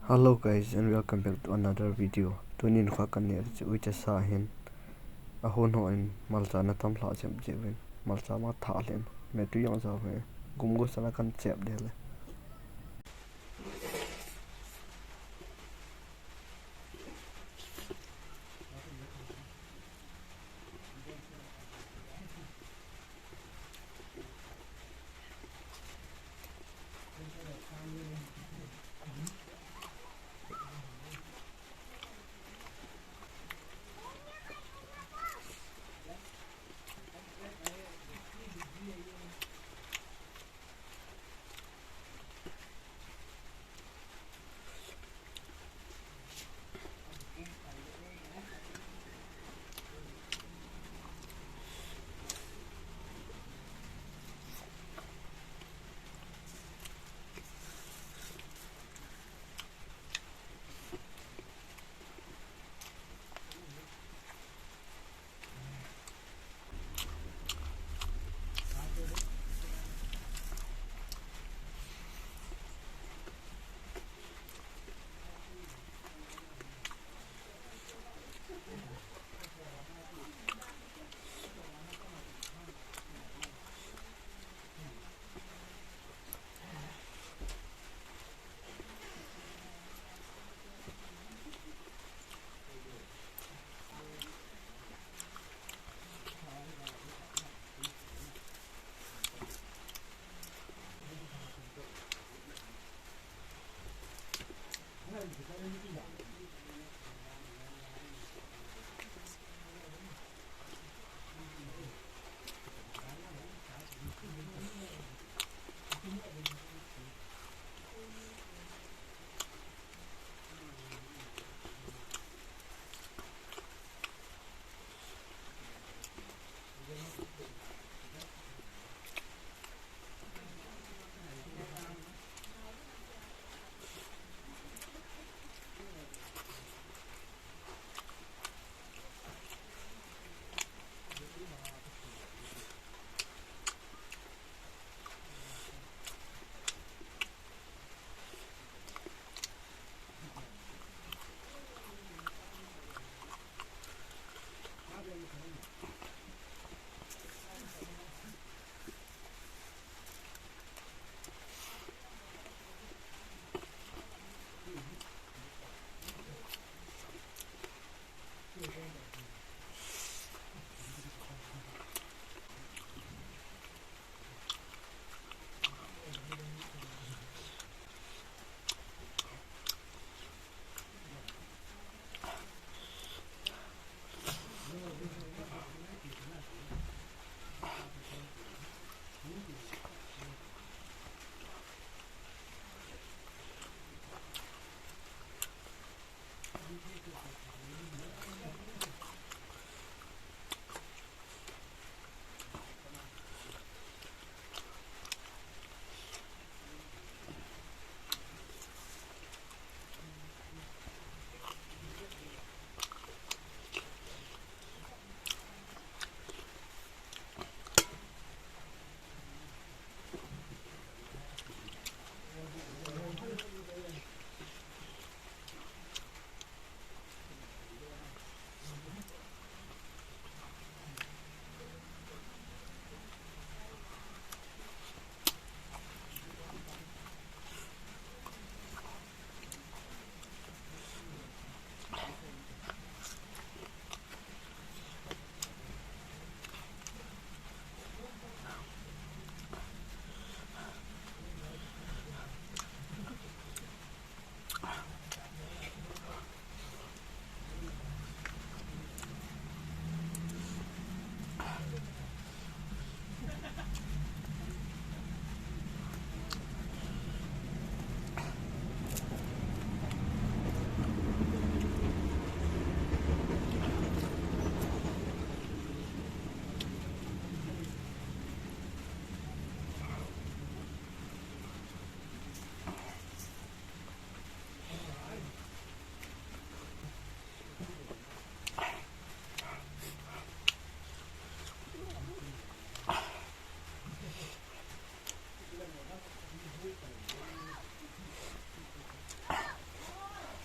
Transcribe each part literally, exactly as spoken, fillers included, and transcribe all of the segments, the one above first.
Hello guys and welcome back to another video. Tunin kha kan ne chu uite sa hin. A hon ho in malcha na tam hla chem chem in. Malcha ma tha len. Me tu yang za ve. Gum gu sana kan chep de le.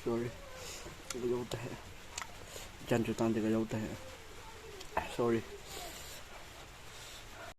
Sorry. Ka jou ta he. Chan chu tan te ka jou ta he. Sorry.